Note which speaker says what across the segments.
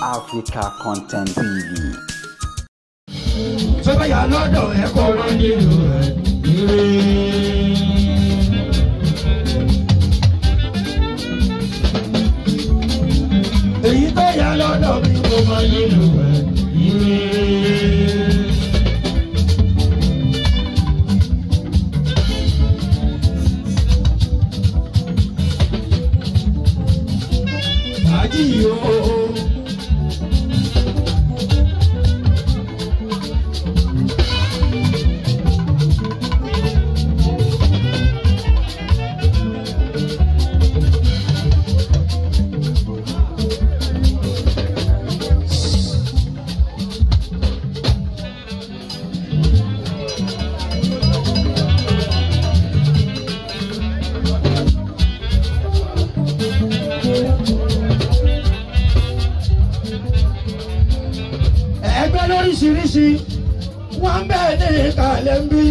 Speaker 1: Africa Content TV.
Speaker 2: Tó bá yà lọ́dọ̀ ẹ kó mọ nílùú ẹ̀ ire. Èyí tó yà lọ́dọ̀ mi kò mọ nílùú ẹ̀ ire. Fàájì o. Ẹgbẹ́ lóríṣiríṣi wọ́n ń bẹ̀ ní ìkàlẹ̀ ń bí.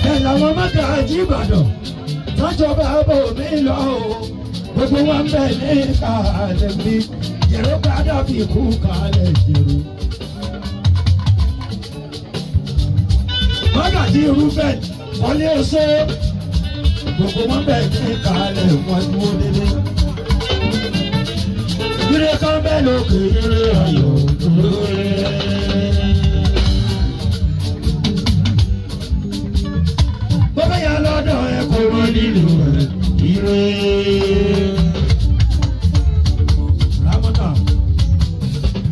Speaker 2: Ẹ làwọn mọ́gàjí Ìbàdàn tọ́jọba bò mí lọ o. Gbogbo wọn ń bẹ̀ ní ìkàlẹ̀ ń bí. Jèrò padà fi kú kalẹ̀ jèrò. Mọ́gàjí Rúbẹ̀n wọlé oṣó. Gbogbo wọn bẹ̀ ní ìkàlẹ̀ wọn dúró délé. Ire kan bẹ́ẹ̀ lókè ire ayọ̀ lóore. Bọ́bá yà lọ́dọ̀ ẹ kò mọ nílùú ẹ̀ ire. Rámọ́tà,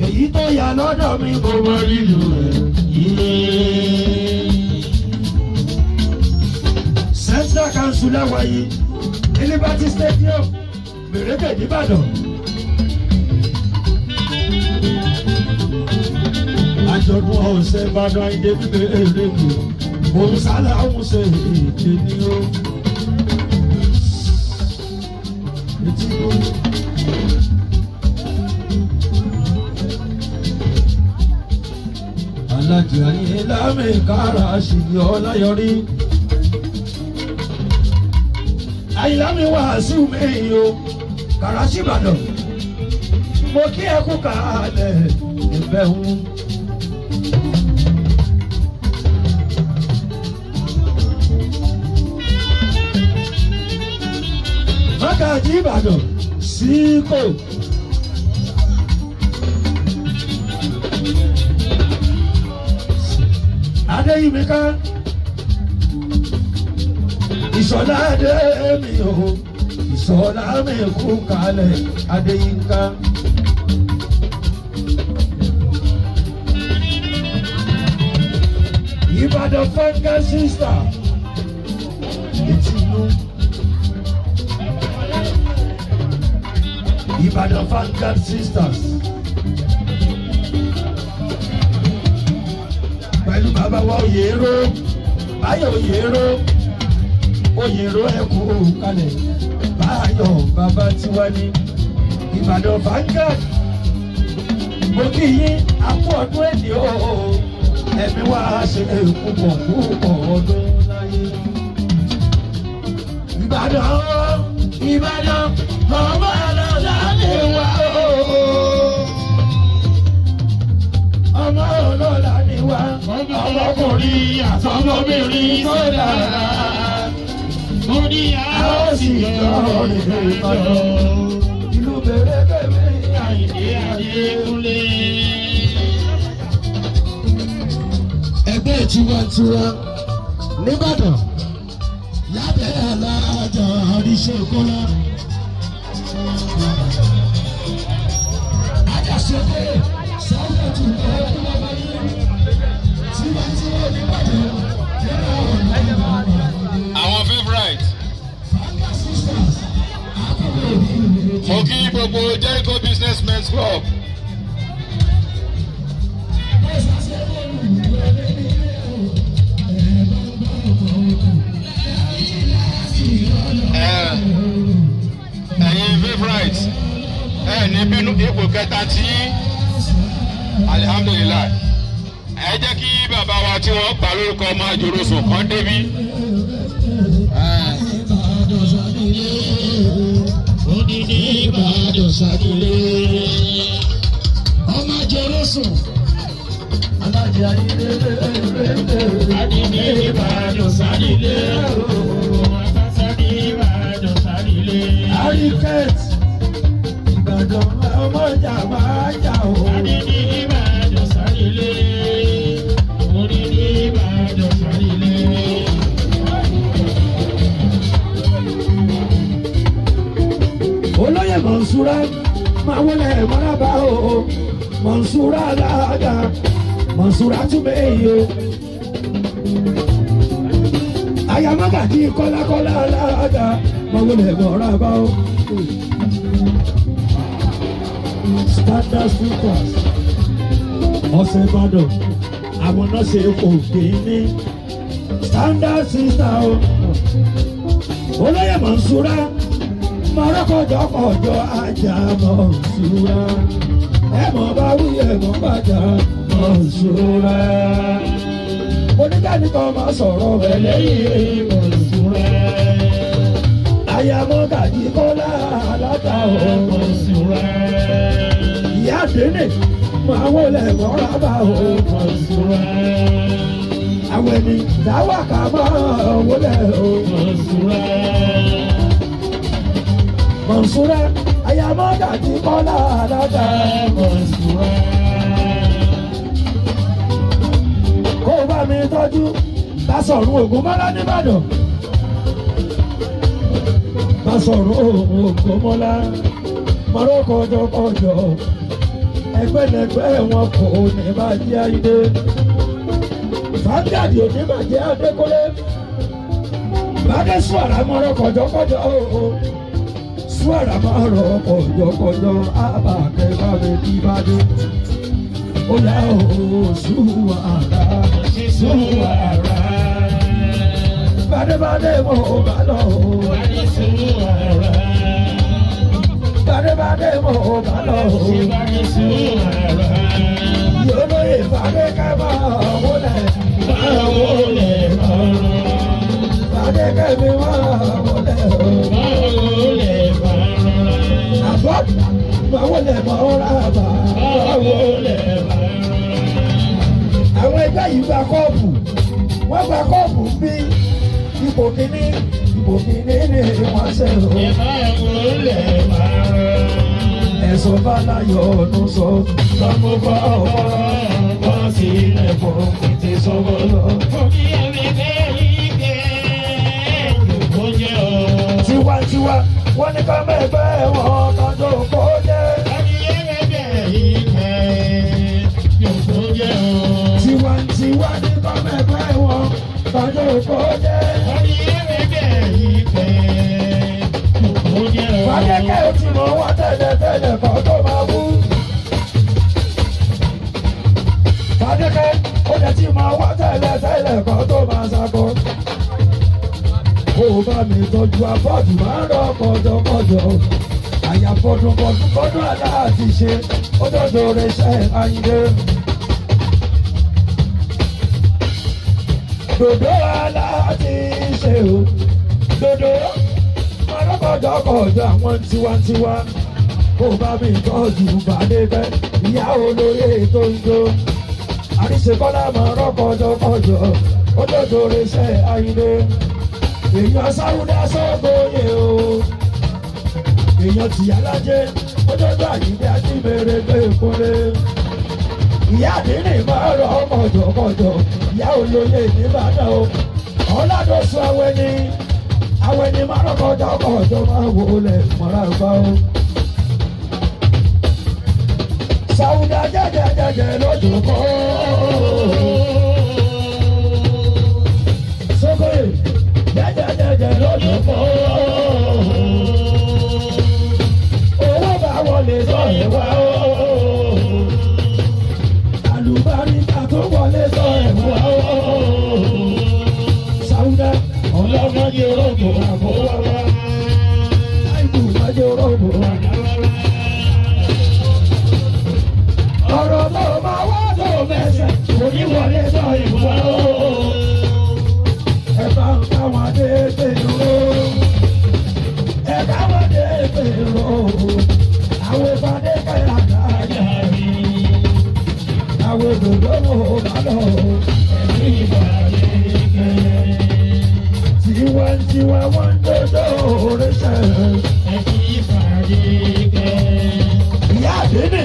Speaker 2: èyí tó yà lọ́dọ̀ mi kò mọ nílùú ẹ̀ ire. Central Council láwàyí ní Liberty Stadium, Mèrèkè nìbàdàn. Àjọ̀dún ọ̀sẹ̀ Ìbàdàn Àyìndé bíbẹ̀ èrèkè òun sálà òun ṣe èké ní ó. Etí ló. Alájì Àyìnlá mi kára ṣìyí ọláyọrí. Àyìnlá mi wá sí mi o, Kàràṣì Ìbàdàn. Mo kí ẹ kú kàálẹ̀ ìbẹ̀ ń. Mọ́gàjí Ìbàdàn síkò. Adéyìnbíká Ìṣọ̀lá Adémi o, Ìṣọ̀lá mi kú kalẹ̀ Adéyínká. Ìbàdàn fẹ́ńkẹ́ sísà ìtìlú. Ìbàdàn Vanguard Sisters. Pẹ̀lú bàbá wa Oyèrò, Báyọ̀ Oyèrò, Oyèrò ẹ̀kú kalẹ̀, Báyọ̀ bàbá tiwa ní Ìbàdàn Vanguard. Mo kí yín akú ọdún èdè o, ẹ̀mí wa ṣe púpọ̀ púpọ̀ ọdún láyé. Ìbàdàn, Ìbàdàn, ọmọ ọlọ́lá ni wá o. Ọmọ ọlọ́lá ni wá. Ọmọkùnrin àtọmọbìnrin tó dára.
Speaker 3: Mo ní
Speaker 2: A ó sì jọ rìn Ìbàdàn. Ìlú bèrè bèbè Àyìndé
Speaker 3: Adékúnlé.
Speaker 2: Ẹgbẹ́ tiwantiwa nìbàdàn lábẹ́ alájà àríṣekọ́lá. Àjàṣepé sọ́wọ́ tún lọ kí wọ́n bá yín. Tiwantiwa nìbàdàn yẹ́rọ ọ̀nà ìbàdàn.
Speaker 4: Àwọn favourite.
Speaker 2: Fanga sisters akọ̀wé ìlú.
Speaker 4: Mo kí gbogbo Jericho Businessmen's Club. Ẹ̀yin favourite ẹ ní bínú ipò kẹta tí alihamdulilayi ẹ jẹ́ kí bàbá wa tí wọ́n pa lórúkọ ọmọ àjòròsùn kan débí.
Speaker 3: Ó ní Adìní Ìbàdàn sádìlé. Ọmọ àjọrò sùn.
Speaker 2: Alájẹ ayé
Speaker 3: Adìní Ìbàdàn sádìlé. Sádì Ìbàdàn sádìlé.
Speaker 2: Àríkẹ́t Ìbàdàn ọmọ ìjà máa jà o.
Speaker 3: Adìní Ìbàdàn sádìlé. Orí ní Ìbàdàn sádìlé.
Speaker 2: Olóyè Mọ̀nsúrà máa wọlé mọ́lábà o. Mọ̀nsúrà alága Mọ̀nsúrà túnbẹ̀ èyí o. Àyàmọ́gàjì kọ́lákọ́lá alága máa wọlé mọ́lábà o. Standard Slippers ọ̀sẹ̀ Ìbàdàn àwọn náà ṣe kò gbé ní Standard Sister o. Olóyè Mọ̀nsúrà mọ̀rọ́kọ̀jọ́kọ̀jọ́ ajá Mọ̀nsúrà ẹ mọ̀ bá wí ẹ mọ̀ bá jà Mọ̀nsúrà. Oníkàní kan máa sọ̀rọ̀ rẹ̀ lẹ́yìn Mọ̀nsúrà. Àyàmọ́gàjì Kọ́lá alága o.
Speaker 3: Mọ̀nsúrà.
Speaker 2: Ìyá àdínì máa wọlé mọ́ra bá o.
Speaker 3: Mọ̀nsúrà.
Speaker 2: Àwọn ẹni táwa kà máa wọlé o.
Speaker 3: Mọ̀nsúrà.
Speaker 2: Mọ̀nsúrà àyàmọ́gàjì Kọ́lá alága.
Speaker 3: Mọ̀nsúrà.
Speaker 2: Kó o bá mi tọ́jú Báṣọ̀run Ògúnmọ́lá nìbàdàn. Báṣọ̀run Ògúnmọ́lá mọ̀rọ́kọ̀jọkọ̀jọ ẹgbẹ́lẹgbẹ́ wọn kò ní bàjẹ́ ayé. Fàgàdì ò ní bàjẹ́ Adékọ́lé. Bàdé Suara mọ̀rọ́kọ̀jọkọ̀jọ o. Suara mọ̀rọ́kọ̀jọkọ̀jọ àbàkẹ́ bàbẹ̀ bí bàdé. Ó yá o Suara.
Speaker 3: Suara.
Speaker 2: Bàdébàdé mo bá lọ o.
Speaker 3: Bàdé Suara.
Speaker 2: Bàdébàdé mo bá lọ o.
Speaker 3: Bàdé Suara.
Speaker 2: Yóò lóye Fàdékẹ́ máa wọlé.
Speaker 3: Máa wọlé ọ̀rọ̀.
Speaker 2: Fàdékẹ́ mi máa wọlé o.
Speaker 3: Máa wọlé ọ̀rọ̀.
Speaker 2: Àbọ̀ máa wọlé mọ́ra bá.
Speaker 3: Máa wọlé ọ̀rọ̀.
Speaker 2: Àwọn ẹgbẹ́ yìí gba kọ́ọ̀pù. Wọ́n gba kọ́ọ̀pù bí ipò kìíní ni wọ́n ṣe o.
Speaker 3: Ẹ máa wọlé ọ̀rọ̀.
Speaker 2: Ẹ̀sùn bá láyọ̀ ọdún sọ. Lọ́mú bá ọ̀pọ̀
Speaker 3: Wọ́n sì lẹ̀ fún pété sọ́wọ́ lọ. Omi ẹ̀mí bẹ́ẹ̀ yí kẹ́ yòókù jẹ́ o.
Speaker 2: Tiwantiwa wọ́n ní ká mẹ́gbẹ́ wọn kan tó kó jẹ́.
Speaker 3: Omi ẹ̀mí bẹ́ẹ̀ yí kẹ́ yòókù jẹ́ o.
Speaker 2: Tiwantiwa ní ká mẹ́gbẹ́ wọn kan tó kó jẹ́.
Speaker 3: Omi ẹ̀mí bẹ́ẹ̀ yí kẹ́ yòókù jẹ́ o.
Speaker 2: Fàdékẹ́ ò ti mọ̀ wọ́n tẹ́lẹ̀ tẹ́lẹ̀ kan tó máa wú. Fàdékẹ́ ó dẹ̀ ti mọ̀ wọ́n tẹ́lẹ̀ tẹ́lẹ̀ kan tó máa ṣakọ. Kó o bá mi tọ́jú abọ́dù máa ń rọ kọjọkọjọ. Àyà bọ́dún bọ́dún bọ́dún aláàtì ṣe ó dọ̀dọ̀ rẹ̀ ṣe àyìnlé. Dòdò aláàtì ṣe o. Dòdò mọ̀rọ́kọ̀jọkọ̀jọ àwọn tiwantiwa. Kó o bá mi tọ́jú Fàdékẹ́ ìyá olóyè tó ń jó. Àríṣekọ́lá mọ̀rọ́kọ̀jọkọ̀jọ ó dọ̀dọ̀ rẹ̀ ṣe àyìnlé. Èèyàn sáwúdà sọ́gbóyè o. Èèyàn tìyá lájẹ́ ó dọ́dọ̀ àyíndé ajímèrè gbé ìkúnlé. Ìyá àdínì máa rọ kọ̀jọ̀kọ̀jọ̀ ìyá olóyè nìbàdàn o. Ọ̀làdọ̀sùn awẹ́ni awẹ́ni máa rọ kọ̀jọ̀kọ̀jọ̀ máa wọlé mọ́ra gbá o. Sáwúdà jẹ́jẹ́jẹ́jẹ́ lójú kọ́. Sókòyè jẹ́jẹ́jẹ́jẹ́ lójú kọ́. Owó bá wọlé sọ ìwà o. Àlùbáríkà tó wọlé sọ ìwà o. Sáwúdà ọlọ́mọdé orógbó àbówáwá. Láìpù mọ́jẹ́ orógbó àbówáwá. Ọ̀rọ̀ tó máa wá tó mẹ́sẹ̀ kò ní wọlé sọ ìwà o. Ẹ bá ń káwọn déédéé o. Ẹ káwọn déédéé. gbèrò àwọn ìpàdé kẹ́yà dáadáa mi àwọn òdòdó mo bá lọ ẹ̀mí ìpàdé kẹ́ tiwantiwa wọ́n ń dodo oríṣẹ́
Speaker 3: Ẹ̀mí ìpàdé kẹ́.
Speaker 2: Ìyá àdínì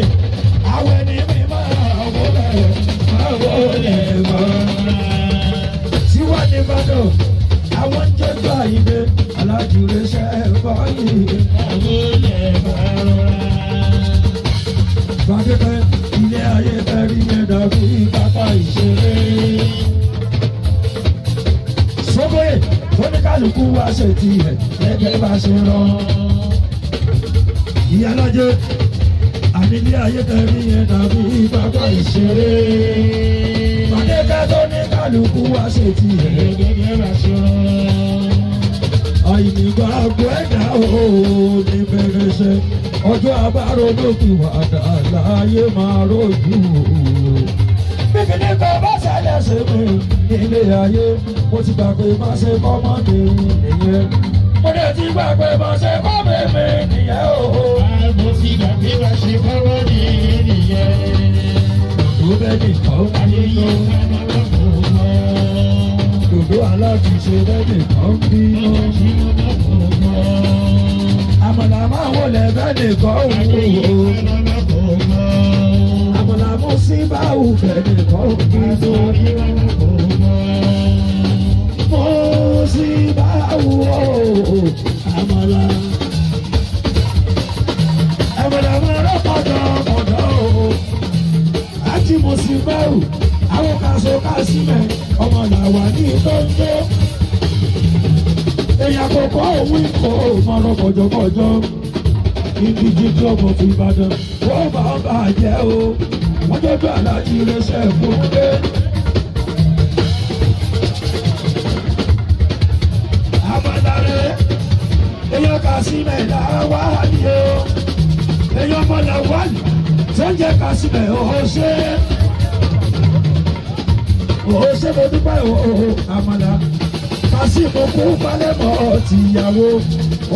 Speaker 2: àwọn ẹni mi máa wọlé máa wọlé mọ́. Tiwa ní Ìbàdàn àwọn ń jẹ́jọ́ àyíndé alájùrẹ́sẹ̀ bọ́yì. Fàdékẹ́ ilé ayé fẹ́rí yẹn dàbí pápá ìṣeré. Sókòyè tóníkàlùkù wá ṣe tiẹ̀ gẹ́gẹ́ bá ṣe rán. Ìyálájẹ́ àní ilé ayé fẹ́rí yẹn dàbí pápá ìṣeré. Fàdékẹ́ tóníkàlùkù wá ṣe tiẹ̀
Speaker 3: Gẹ́gẹ́ bá ṣe rán.
Speaker 2: Àìnígbàgbọ́ ẹ̀dá ò ní bẹ̀rẹ̀ ṣe ọjọ́ abárodókìwàdà láyé máa rojú. Bíkìní kan bá ṣẹlẹ̀ sí mi nílé ayé, mo ti gbà pé má ṣe kọ́mọ́ mi nìyẹn. Mo dẹ̀ ti gbà pé má ṣe kọ́ mi mi nìyẹn o.
Speaker 3: Mo ti gbà pé bá ṣe kọ́mọ́ mi nìyẹn.
Speaker 2: Dòdò bẹ́ẹ̀ nìkan
Speaker 3: Ayé
Speaker 2: bínú.
Speaker 3: yìí ká lọ́wọ́ kò mọ́.
Speaker 2: Dòdò aláàtúnṣe bẹ́ẹ̀ nìkan bínú.
Speaker 3: Ọjọ́ tí mo bá kò mọ́.
Speaker 2: Àmàlà máa wọlé bẹ́ẹ̀ nìkan
Speaker 3: Ayé yìí
Speaker 2: wò.
Speaker 3: ká lọ́wọ́ kò mọ́.
Speaker 2: Àmàlà mú sí báwù bẹ́ẹ̀ nìkan bínú. Mo sì báwù o, àmàlà. Àmàlà máa rọ́ pọ̀jọ́ o. Àti mo sì báwù, àwọn kaṣo kásímẹ̀, ọmọ làwà ní tó ń jó. Èèyàn kò kọ́ òun kò mọ̀rọ̀ pọ̀jọ́pọ̀jọ́. Ibi jíjí ọmọ fi Ìbàdàn, wọ́n bá ń bàjẹ́ o. Wọ́n jọjọ́ aláàjì rẹsẹ̀ fún dé. Àmàlàrè, èèyàn Kàsímẹ̀ làwálì o. Èèyàn ọmọ làwálì tó ń jẹ́ Kàsímẹ̀ ò ṣe. Ò ṣe mo dúpẹ́ o, àmàlà. Kàsímù kú palẹ̀mọ́ tìyàwó.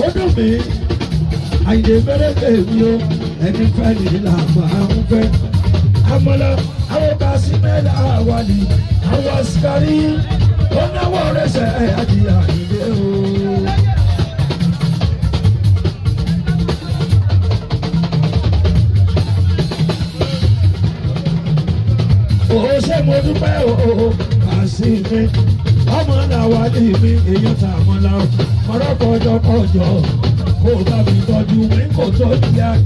Speaker 2: Ó dùn mí, àyè mẹ́rẹ̀kẹ́ mi o, ẹni fẹ́ ni là máa ń fẹ́. Àmàlà, àwọn Kàsímẹ̀ làwálì, àwọn àsìkárí, ó náwó rẹ̀ ṣe àjìyà ìdè o. Ó ṣé mo dúpẹ́ o, àṣì mi ọmọ làwa ní mi èèyàn tá a mọ̀ la mọ̀rọ̀ kọjọkọjọ kó o bá mi tọ́jú mi kò tó di.